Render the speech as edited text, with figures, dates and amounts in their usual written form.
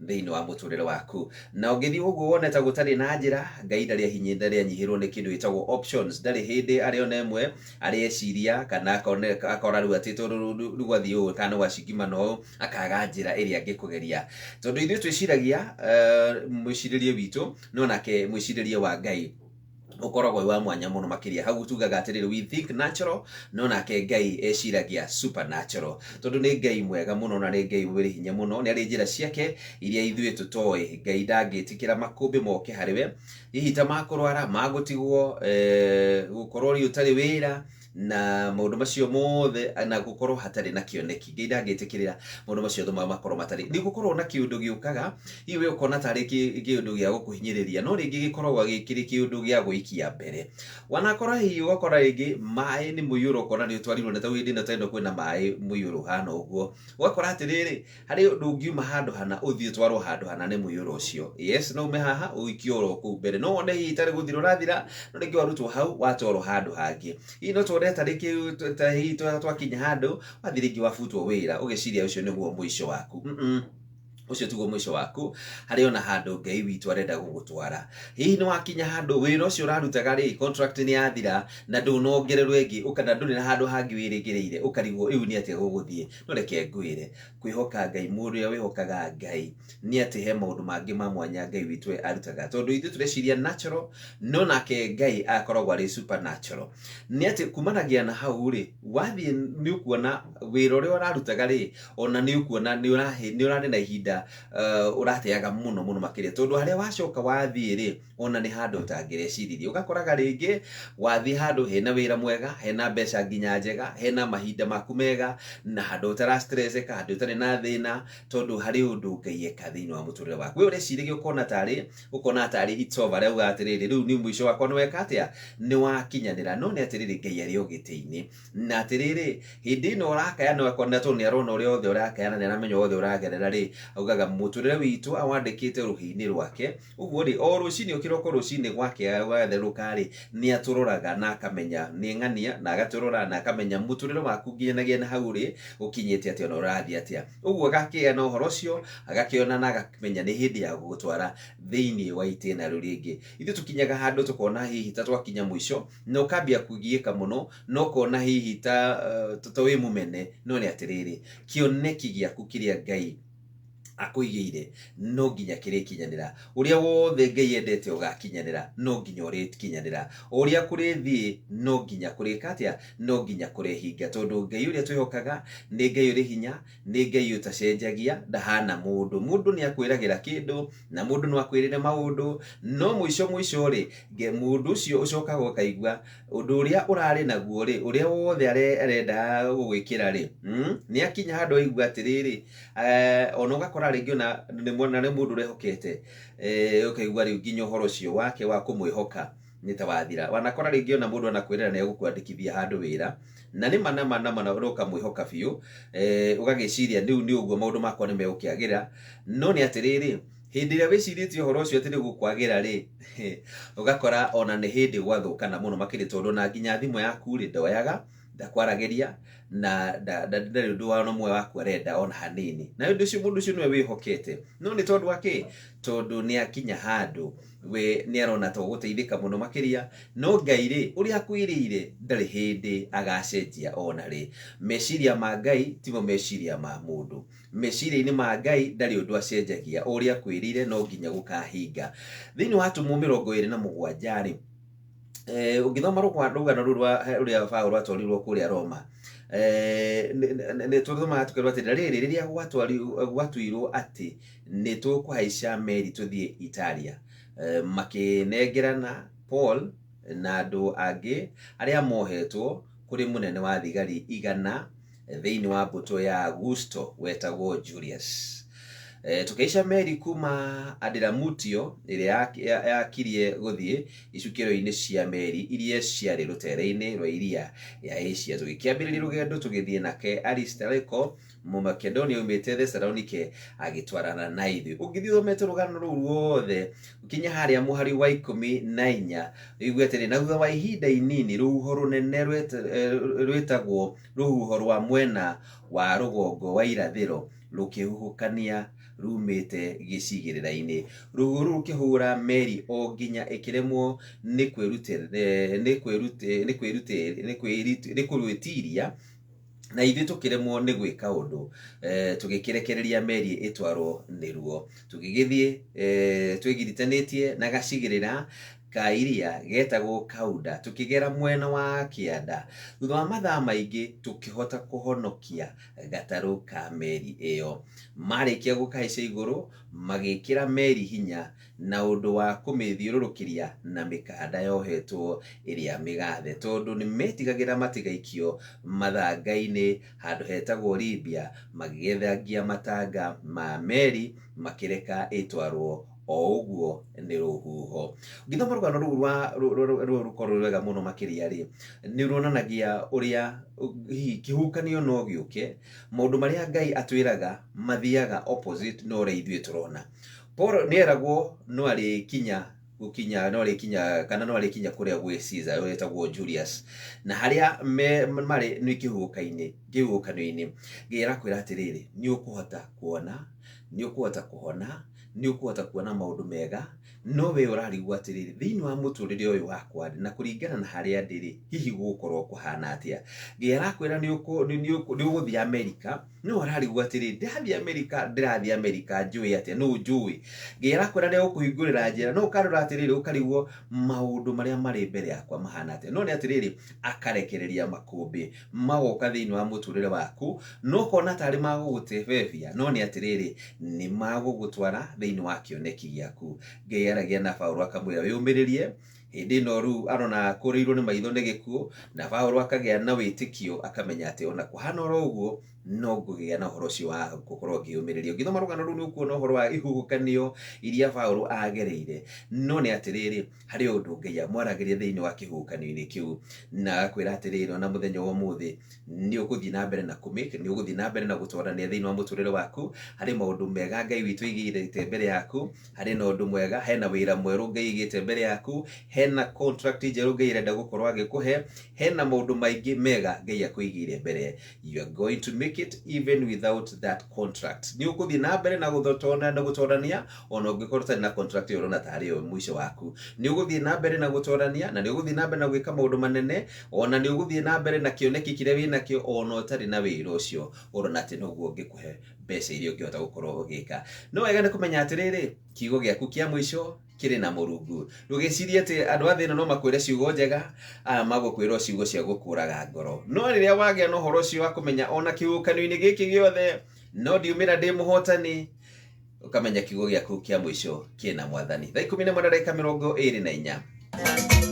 Thĩinĩ wa mũtũrĩre waku. Na ũngĩthiĩ ũguo wone ta gũtarĩ na njĩra, Ngai ndarĩ ahinyĩ ndarĩ anyihĩrwo nĩ kĩndũ gĩtagwo options. Ndarĩ hĩndĩ arĩ ona ĩmwe arĩ eciria kana akora rĩu atĩ tondũ rĩu gwathiĩ ũũ kana nĩ gwacingimana ũũ, akaga njĩra ĩrĩa angĩkũgeria. Tondũ ithuĩ twĩciragia mwĩcirĩrie witũ, no nake mwĩcirĩrie wa Ngai ũkoragwo wĩ wa mwanya mũno makĩria. Hau tugaga atĩrĩrĩ, we think natural, no nake Ngai eciragia supernatural, tondũ nĩ Ngai mwega mũno na nĩ Ngai wĩ hinya mũno. Nĩ arĩ njĩra ciake iria ithuĩ tũtoĩ. Ngai ndangĩtĩkĩra makũmbĩ moke harĩ we, hihi ta ma kũrwara, ma gũtigwo, gũkorwo rĩu ũtarĩ wĩra na maũndũ macio mothe, na gũkorwo hatarĩ na kĩoneki. Ngai ndangĩtĩkĩrĩra maũndũ macio othe makorwo matarĩ. Nĩ gũkorwo na kĩũndũ gĩũkaga, hihi we ũkona tarĩ kĩũndũ gĩa gũkũhinyĩrĩria, no rĩngĩ gĩkoragwo gĩkĩrĩ kĩũndũ gĩa gũikia mbere. Wanakora hihi ũgakora rĩngĩ maĩ nĩ mũiyũro, ũkona nĩ ũtwarirwo nĩ ta hĩndĩ ĩno ta ĩno kwĩna maĩ mũiyũro ũhana ũguo, ũgakora atĩrĩrĩ, harĩ ũndũ ũngiuma handũ hana ũthiĩ ũtwarwo handũ hana nĩ mũiyũro ũcio. Yes, no ume haha ũikio oro kũu mbere, no wone hihi tarĩ gũthira ũrathira, no rĩngĩ warutwo hau watwarwo handũ hangĩ. Hihi no tuone tarĩ ta hihi twakinya handũ wathiĩ rĩngĩ wabutwo wĩra, ũgeciria ũcio nĩguo mũico waku. Ũcio tiguo mũico waku, harĩ ona handũ Ngai witũ arenda gũgũtwara. Hihi nĩ wakinya handũ wĩra ũcio ũrarutaga rĩ, contract nĩ yathira na ndũnongererwo ĩngĩ, kana ndũrĩ na handũ hangĩ wĩrĩgĩrĩire, ũkarigwo rĩu nĩ atĩa gũgũthiĩ. No reke ngwĩre, kwĩhoka Ngai, mũndũ ũrĩa wĩhokaga Ngai nĩ atĩ he maũndũ mangĩ ma mwanya Ngai witũ arutaga. Tondũ ithuĩ tũreciria natural, no nake Ngai akoragwo arĩ supernatural. Nĩ atĩ kumanagia na hau rĩ, wathiĩ nĩ ũkuona wĩra ũrĩa ũrarutaga rĩ, ona nĩ ũkuona nĩ ũrarĩ na ihinda ũrateaga mũno mũno makĩria. Tondũ harĩa wacoka wathiĩ rĩ, ona nĩ handũ ũtangĩreciririe. Ũgakoraga rĩngĩ wathiĩ handũ hena wĩra mwega, hena mbeca nginya njega, hena mahinda maku mega, na handũ ũtara stresseka, handũ ũtarĩ na thĩna, tondũ harĩ ũndũ Ngai eka thĩinĩ wa mũtũrĩre waku. We ũreciragia ũkona tarĩ, ũkona tarĩ it's over, rĩu atĩrĩrĩ, rĩu nĩ mũico wakwa nĩ weka atĩa? Nĩ wakinyanĩra. No nĩ atĩrĩrĩ, Ngai arĩ o gĩtĩ-inĩ. Na atĩrĩrĩ, hĩndĩ ĩno ũrakaya na ũkona tondũ nĩ arona ũrĩa wothe ũrakaya na nĩ aramenya wothe ũragerera rĩ, augaga mũtũrĩre witũ awandĩkĩte rũhĩ-inĩ rwake. Ũguo rĩ, o rũcinĩ o kĩroko rũcinĩ gwakĩa gwatherũka rĩ, nĩ atũroraga na akamenya nĩ ng'ania, na agatũrora na akamenya mũtũrĩre waku nginyanagia na hau rĩ, ũkinyĩte atĩa na ũrathiĩ atĩa. Ũguo agakĩgĩa na ũhoro ũcio, agakĩona na akamenya nĩ hĩndĩ ya gũgũtwara thĩinĩ wa itĩna rĩu rĩngĩ. Ithuĩ tũkinyaga handũ tũkona hihi ta twakinya mũico, na ũkambia kũgiĩka mũno, na ũkona hihi ta wĩ mũmene, no nĩ atĩrĩrĩ, kĩoneki gĩaku kĩrĩa Ngai akũigĩire no nginya kĩrĩkinyanĩra. Ũrĩa wothe Ngai endete ũgakinyanĩra, no nginya ũrĩkinyanĩra. O ũrĩa kũrĩthiĩ no nginya kũrĩka atĩa? No nginya kũrĩhinga. Tondũ Ngai ũrĩa twĩhokaga nĩ Ngai ũrĩ hinya, nĩ Ngai ũtacenjagia, ndahana mũndũ. Mũndũ nĩ akwĩragĩra kĩndũ, na mũndũ no akwĩrĩre maũndũ, no mũico mũico rĩ, mũndũ ũcio ũcokaga ũkaigua ũndũ ũrĩa ũrarĩ naguo rĩ, ũrĩa wothe arenda gũgwĩkĩra rĩ, nĩ akinya handũ aigua atĩrĩrĩ, ona ũgakora rĩngĩ ona nĩ mwana nĩ mũndũ ũrehokete, ũkaigua rĩu nginya ũhoro ũcio wake wa kũmwĩhoka nĩ ta wathira. Wanakora rĩngĩ ona mũndũ anakwĩrĩra nĩ egũkwandĩkithia handũ wĩra, na nĩ ma na ma na ma na ũkamwĩhoka biũ, ũgagĩciria rĩu nĩ ũguo maũndũ makwa nĩ megũkĩagĩra. No nĩ atĩrĩrĩ, hĩndĩ ĩrĩa wĩcirĩtie ũhoro ũcio atĩ nĩ ũgũkwagĩra rĩ, ũgakora ona nĩ hĩndĩ gwathũkana mũno makĩria, tondũ ona nginya thimũ yaku rĩ, ndoyaga, ndakwaragĩria, na ndarĩ ũndũ ona ũmwe waku arenda ona hanini. Na ũndũ ũcio mũndũ ũcio nĩwe wĩhokete, no nĩ tondũ wa kĩ? Tondũ nĩ akinya handũ we nĩ arona ta ũgũteithĩka mũno makĩria, no Ngai rĩ, ũrĩa akwĩrĩire ndarĩ hĩndĩ agacenjia ona rĩ. Meciria ma Ngai timo meciria ma mũndũ. Meciria-inĩ ma Ngai ndarĩ ũndũ acenjagia, o ũrĩa akwĩrĩire no nginya gũkahinga. Thĩinĩ wa Atũmwo 27 rĩ, ũngĩthoma rũgano rũu rwa rũrĩa Paũlũ atwarirwo kũrĩa Roma, nĩ tũthomaga tũkerwo atĩ na rĩrĩ, rĩrĩa gwatuirwo atĩ nĩ tũkũhaica meri tũthiĩ Italia, makĩnengerana Paul na andũ angĩ arĩa mohetwo kũrĩ mũnene wa thigari 100 thĩinĩ wa mbũtũ ya Augusto wetagwo Julius. Tũkĩhaica meri kuma Adiramutio ĩrĩa yakirie gũthiĩ icukĩro-inĩ cia meri iria ciarĩ rũteere-inĩ rwa iria rĩa Asia. Tũgĩkĩambĩrĩria rũgendo tũgĩthiĩ nake Aristariko, Mũmakedonia oimĩte Thesalonike, agĩtwarana na ithuĩ. Ũngĩthiĩ ũthomete rũgano rũu ruothe ũkinye harĩa mũhari wa 14, ũigue atĩrĩ, na thutha wa ihinda inini rũhuho rũnene rwĩtagwo rũhuho rwa mwena wa rũgongo wa irathĩro rũkĩhuhũkania. Rumĩte gĩcigĩrĩra-inĩ. Rũhuho rũu rũkĩhũra meri o nginya ĩkĩremwo nĩ kũrwĩtiria, na ithuĩ tũkĩremwo nĩ gwĩka ũndũ, tũgĩkĩrekereria meri ĩtwarwo nĩruo. Tũgĩgĩthiĩ twĩgiritanĩtie na gacigĩrĩra ka iria getagwo Kauda, tũkĩgera mwena wa kĩanda. Thutha wa mathaa maingĩ tũkĩhota kũhonokia gatarũ ka meri ĩyo. Marĩkia gũkahaica igũrũ, magĩĩkĩra meri hinya na ũndũ wa kũmĩthiũrũrũkĩria na mĩkanda yohetwo ĩrĩa mĩgathe, tondũ nĩmetigagĩra matigaikio mathanga-inĩ handũ hetagwo Libia. Magĩgĩthengia matanga ma meri, makĩreka ĩtwarwo o ũguo nĩ rũhuho. Ũngĩthoma rũgano rũu rwa rũkorwo rwĩ rwega mũno makĩria rĩ, nĩ ruonanagia ũrĩa hihi kĩhuhũkanio no gĩũke, maũndũ marĩa Ngai atwĩraga mathiaga opposite na ũrĩa ithuĩ tũrona. Paul nĩ eragwo no arĩkinya gũkinya no arĩkinya kana no arĩkinya kũrĩa gwĩ Caesar ũrĩa wetagwo Julius, na harĩa me marĩ nĩ kĩhuhũka-inĩ kĩhuhũkanio-inĩ. Ngai arakwĩra atĩrĩrĩ, nĩ ũkũhota kuona, nĩ ũkũhota kũhona, nĩ ũkũhota kuona maũndũ mega, no we ũrarigwo atĩrĩrĩ, thĩinĩ wa mũtũrĩre ũyũ wakwa na kũringana na harĩa ndĩ-rĩ, hihi gũgũkorwo kũhana atĩa? Ngai arakwĩra nĩ ũgũthiĩ Amerika, no ararigwo atĩrĩrĩ, ndĩrathiĩ Amerika, ndĩrathiĩ Amerika njũĩ atĩa? Nũ njũĩ? Ngai arakwĩra nĩ egũkũhingũrĩra njĩra, no ũkarora atĩrĩrĩ, ũkarigwo maũndũ marĩa marĩ mbere yakwa mahana atĩa? No nĩ atĩrĩrĩ, akarekereria makũmbĩ magoka thĩinĩ wa mũtũrĩre waku, no ũkona tarĩ magũgũtebebia, no nĩ atĩrĩrĩ, nĩ magũgũtwara thĩinĩ wa kĩoneki gĩaku. Ngai aragia na Paũlũ akamwĩra wĩyũmĩrĩrie, hĩndĩ ĩno rĩu arona akũrĩirwo nĩ maitho nĩ gĩkuũ, na Paũlũ akagĩa na wĩtĩkio akamenya atĩ ona kũhana oro ũguo, no ngũgĩa na ũhoro ũcio wa gũkorwo ngĩyũmĩrĩria. Ũngĩthoma rũgano rũu nĩ ũkuona ũhoro wa ihuhũkanio iria Paũlũ agereire, no nĩ atĩrĩrĩ, harĩ ũndũ Ngai amwaragĩria thĩinĩ wa kĩhuhũkanio-inĩ kĩu, na agakwĩra atĩrĩrĩ, ona mũthenya wa ũmũthĩ nĩ ũgũthiĩ na mbere na kũmake, nĩ ũgũthiĩ na mbere na gũtwarania thĩinĩ wa mũtũrĩre waku. Harĩ maũndũ mega Ngai witũ aigĩte mbere yaku, harĩ na ũndũ mwega, hena wĩra mwerũ Ngai aigĩte mbere yaku, hena contract njerũ Ngai arenda gũkorwo agĩkũhe, hena maũndũ maingĩ mega Ngai akũigĩire mbere. You are going to make it even without that contract. Nĩ ũgũthiĩ na mbere na gũtwarania ona ũngĩkorwo ũtarĩ na contract ĩyo ũrona tarĩ yo mũico waku. Nĩ ũgũthiĩ na mbere na gũtwarania, na nĩ ũgũthiĩ na mbere na gwĩka maũndũ manene, ona nĩ ũgũthiĩ na mbere na kĩoneki kĩrĩa wĩnakĩo ona ũtarĩ na wĩra ũcio ũrona atĩ noguo ũngĩkũhe mbeca iria ũngĩhota gũkorwo ũgĩka. No wega nĩ kũmenya atĩrĩrĩ, kiugo gĩaku kĩa mũico kĩrĩ na Mũrungu. Ndũgecirie atĩ andũ a thĩ ĩno no makwĩre ciugo njega, aya magũkwĩra o ciugo cia gũkũraga ngoro. No rĩrĩa wagĩa na ũhoro ũcio wa kũmenya ona kĩhuhũkanio-inĩ gĩkĩ gĩothe no ndiumĩra ndĩ mũhotani, ũkamenya kiugo gĩaku kĩa mũico kĩna Mwathani. Thaa 11 na ndagĩka 24.